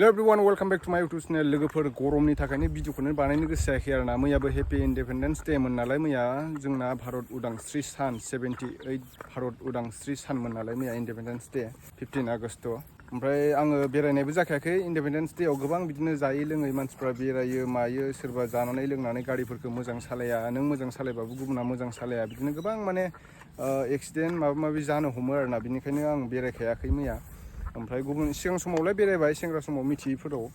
Hello everyone, welcome back to my YouTube channel. लोगोफोर गरमनि थाखायनो भिडिअखौनो बानायनो गोसो जायाखै आरोना मैयाबो हेपि इन्डिपेन्डेन्स डे मोन नालाय मैया जोंना भारत उदांस्रि सान 78 भारत उदांस्रि सानमोन नालाय मैया इन्डिपेन्डेन्स डे 15 आगस्ट ओमफ्राय आङो बेरायनायबो जाखायाखै इन्डिपेन्डेन्स डे आव गोबां बिदिनो जायै लोङै मानसिफ्रा बेरायो मायो सोरबा जानानै लोंनानै गारिफोरखौ मोजां सालाया नों मोजां सालायबाबो गुबुना मोजां सालाया बिदिनो गोबां माने एक्सिडेन्ट माबा माबि जानो हमो आरोना बिनिखायनो आं बेरायखायाखै मैया ओमफ्राय गुबुन सिगां समावलाय बेरायबाय सेंग्रा समाव मिथियैफोराव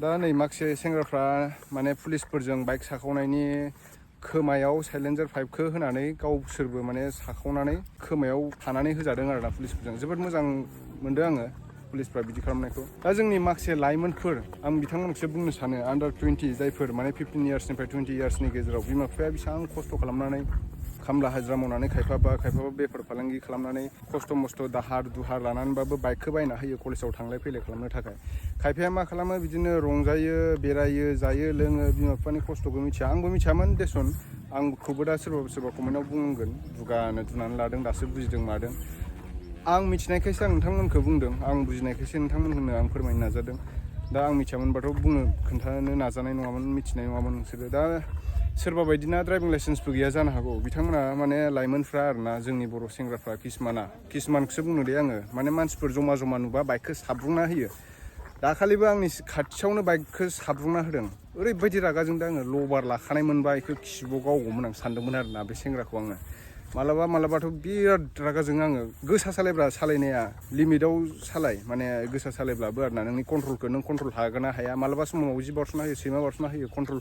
दा नै माखासे सेंग्राफ्रा माने पुलिसफोरजों बाइक साखावनायनि खोमायाव साइलेन्सार पाइपखौ होनानै गावसोरबो माने साखावनानै खोमायाव फानानै होजादों आरोना पुलिसफोरजों जोबोद मोजां मोनदों आङो पुलिसफ्रा बिदि खालामनायखौ दा जोंनि माखासे लाइमोनफोर आं बिथांमोनखौसो बुंनो सानो आन्डार 20 जायफोर माने 15 इयार्सनिफ्राय 20 इयार्सनि गेजेराव बिमा बिफाया बेसेबां खस्थ' खालामनानै खामला हाजिरा मावनानै खायफाबा बेफार फालांगि खालामनानै खस्थ' मस्थ' दाहार दुहार लानानैबाबो बाइकखौ बायना होयो कलेजाव थांलाय फैलाय खालामनो थाखाय खायफाया मा खालामो बिदिनो रंजायो बेरायो जायो लोङो बिमा बिफानि खस्थ'खौ मिथिया आंबो मिथियामोन देसन आंखौबो दा सोरबा कमेन्टआव बुंगोन दुनानै लादों दासो बुजिदों मादों आं मिथिनायखायसो आं नोंथांमोनखौ बुंदों आं बुजिनायखायसो नोंथांमोननो आं फोरमायनो नाजादों दा आं मिथियामोनबाथ' खोन्थानो नाजानाय नङामोन मिथिनाय नङामोन नोंसोरो दा सोरबा बायदिना ड्राइभिं लाइसेन्सबो गैया जानो हागौ बिथांमोना माने लाइमोनफ्रा आरोना जोंनि बर' सेंग्राफ्रा किसुमानखौसो बुंनो दे आङो माने मानसिफोर जमा जमा नुबा बाइकखौ साब्रुंना होयो दाखालिबो आंनि खाथियावनो बाइकखौ साब्रुंना होदों ओरैबायदि रागा जोंदों आङो लबार लाखानाय मोनबा बेखौ खिबुआव गावगौमोन आं सानदोंमोन आरोना बे सेंग्राखौ आङो मालाबाथ' बिराद रागा जोङो आङो गोसा सालायनाया लिमिटआव सालाय माने गोसा सालायब्लाबो आरोना नोंनि कन्ट्रलखौ नों कन्ट्रल हागोन ना हाया मालाबा समाव 10 बारस'ना होयो सैमा बारस'ना होयो कन्ट्रल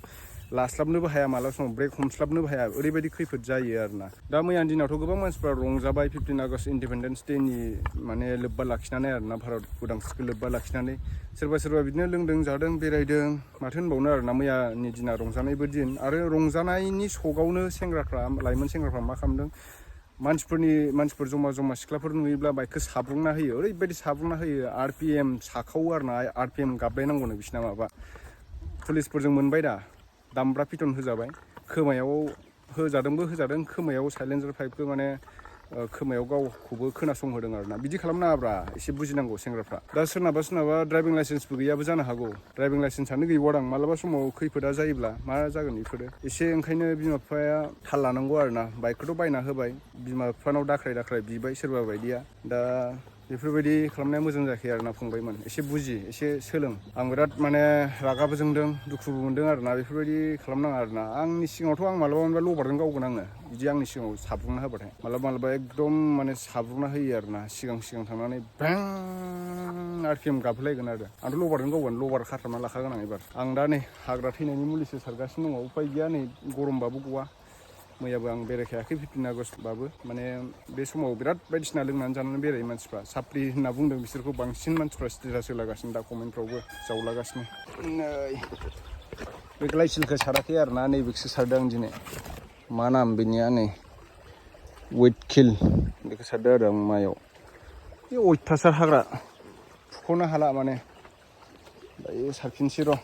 लास्लाबनोबो हाया मालाबा समाव ब्रेक हमस्लाबनोबो हाया ओरैबायदि खैफोद जायो आरोना दा मैयानि दिनावथ' गोबां मानसिफ्रा रंजाबाय 15 आगस्ट इन्डिपेन्डेन्स डेनि माने लोब्बा लाखिनानै आरोना भारत उदांस्रिखौ लोब्बा लाखिनानै सोरबा बिदिनो लोंदों जादों बेरायदों माथो होनबावनो आरोना मैयानि दिना रंजानायबो दिन आरो रंजानायनि सगावनो लाइमोन सेंग्राफ्रा मा खालामदों मानसिफोर जमा सिख्लाफोर नुयोब्ला बाइकखौ साब्रुंना होयो ओरैबायदि साब्रुंना होयो RPM साखावो आरोना RPM गाबलायनांगौनो बिसिना माबा पुलिसफोरजों मोनबाय दा दामब्रा पिटन होजाबाय खोमायाव होजादों खोमायाव साइलेन्सार पाइपखौ माने खोमायाव गावखौबो खोनासंहोदों आरोना बिदि खालामनाङाब्रा एसे बुजिनांगौ सेंग्राफ्रा दा सोरनाबा ड्राइभिं लाइसेन्सबो गैयाबो जानो हागौ ड्राइभिं लाइसेन्सआनो गैबावादां मालाबा समाव खैफोदा जायोब्ला मा जागोन बेफोरो एसे ओंखायनो बिमा बिफाया थाल लानांगौ आरोना बाइकखौथ' बायना होबाय बिमा बिफानाव दाख्राय बिबाय सोरबा बायदिया दा बेफोरबायदि खालामनाया मोजां जायाखै आरोना फंबायमोन एसे एसे सोलों आं बिराद माने रागाबो जोंदों दुखुबो मोनदों आरोना बेफोरबायदि खालामनाङा आरोना आंनि सिगाङावथ' आं मालाबा लबारजों गावगोन आङो बिदि आंनि सिगाङाव साब्रुंना होबाथाय मालाबा एकदम माने साब्रुंना होयो आरोना सिगां थांनानै बां RPM गाबहोलायगोन आरो आंथ' लबारजों गावगोन लबार खाथाबना लाखागोन आं एबार आं दा नै हाग्रा थैनायनि मुलिसो सारगासिनो दङ उपाय गैया नै गरमबाबो गवा मैयाबो आं बेरायखायाखै 15 आगस्टबाबो माने बे समाव बिराद बायदिसिना लोंनानै जानानै बेरायो मानसिफ्रा साप्रि होनना बुंदों बिसोरखौ बांसिन मानसिफ्रा स्टेटास होलागासिनो दा कमेन्टफ्रावबो जावलागासिनो नै बे ग्लाइसिलखौ साराखै आरोना नैबेखौसो सारदों आं दिनै मा नाम बेनिया नै वेट किल बेखौ सारदों आरो आं मायाव बे अयथासार हाग्रा फुख'नो हाला माने दायो सारफिनसै र'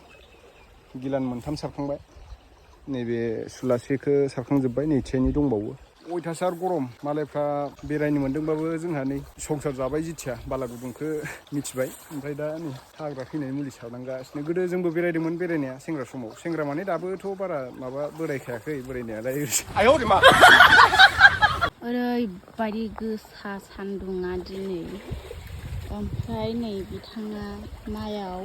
गिलान मोनथाम सारखांबाय नैबे सुलासेखौ सारखांजोब्बाय नैथियानि दंबावो अयथासार गरम मालायफ्रा बेरायनो मोन्दोंबाबो जोंहा नै संसार जाबाय जिथिया बाला गुदुंखौ मिथिबाय ओमफ्राय दा नै हाग्रा थैनायनि मुलि सारनांगासिनो गोदो जोंबो बेरायदोंमोन बेरायनाया सेंग्रा माने दाबोथ' बारा माबा बोरायखायाखै बोरायनायालाय ओरैबायदि गोसा सान्दुङा दिनै ओमफ्राय नै बिथाङा माइयाव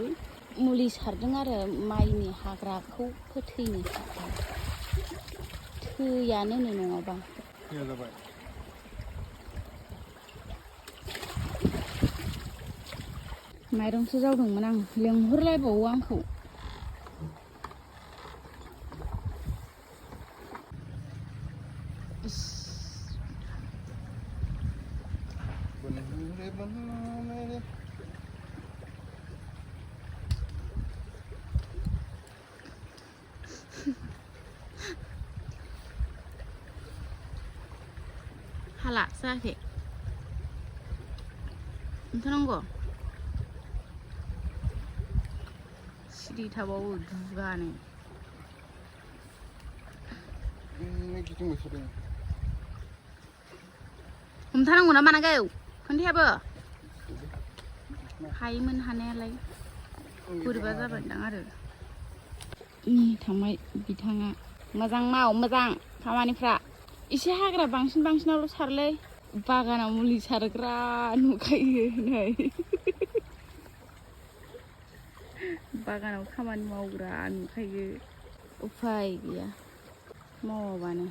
मुलि सारदों आरो माइनि हाग्राखौ फोथैनो थाखाय थैयानो नङाबा जाबाय माइरंसो जावदोंमोन आं लेंहरलायबावो आंखौ हाला जायाखै नोंथांनांगौ सिरि थाबावो दुगानो हमथानांगौ ना मानांगौ खोन्थायाबो हायोमोन हानायालाय बोरैबा जाबायदां आरो थांबाय बिथाङा मोजां माव मोजां खामानिफ्रा एसे हाग्रा बांसिनावल' सारलै बागानाव मुलि सारग्रा नुखायो नै बागानाव खामानि मावग्रा नुखायो उफाय गैया मावाबानो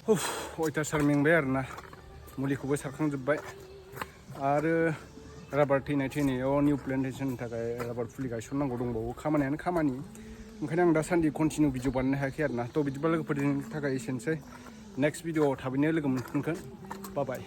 अयथासार मेंबाय आरोना मुलिखौबो सारखांजोब्बाय आरो राबार थैनायाव निउ प्लान्टेसननि थाखाय राबार फुलि गायसननांगौ दंबावो खामानियानो खामानि ओंखायनो आं दासान्दि कन्टिनिउ भिडिअ बानायनो हायाखै आरोना थ' बिदिबा लोगोफोरनि थाखाय एसेनोसै नेक्स्ट भिडिअआव थाबैनो लोगो मोनफिनगोन बाय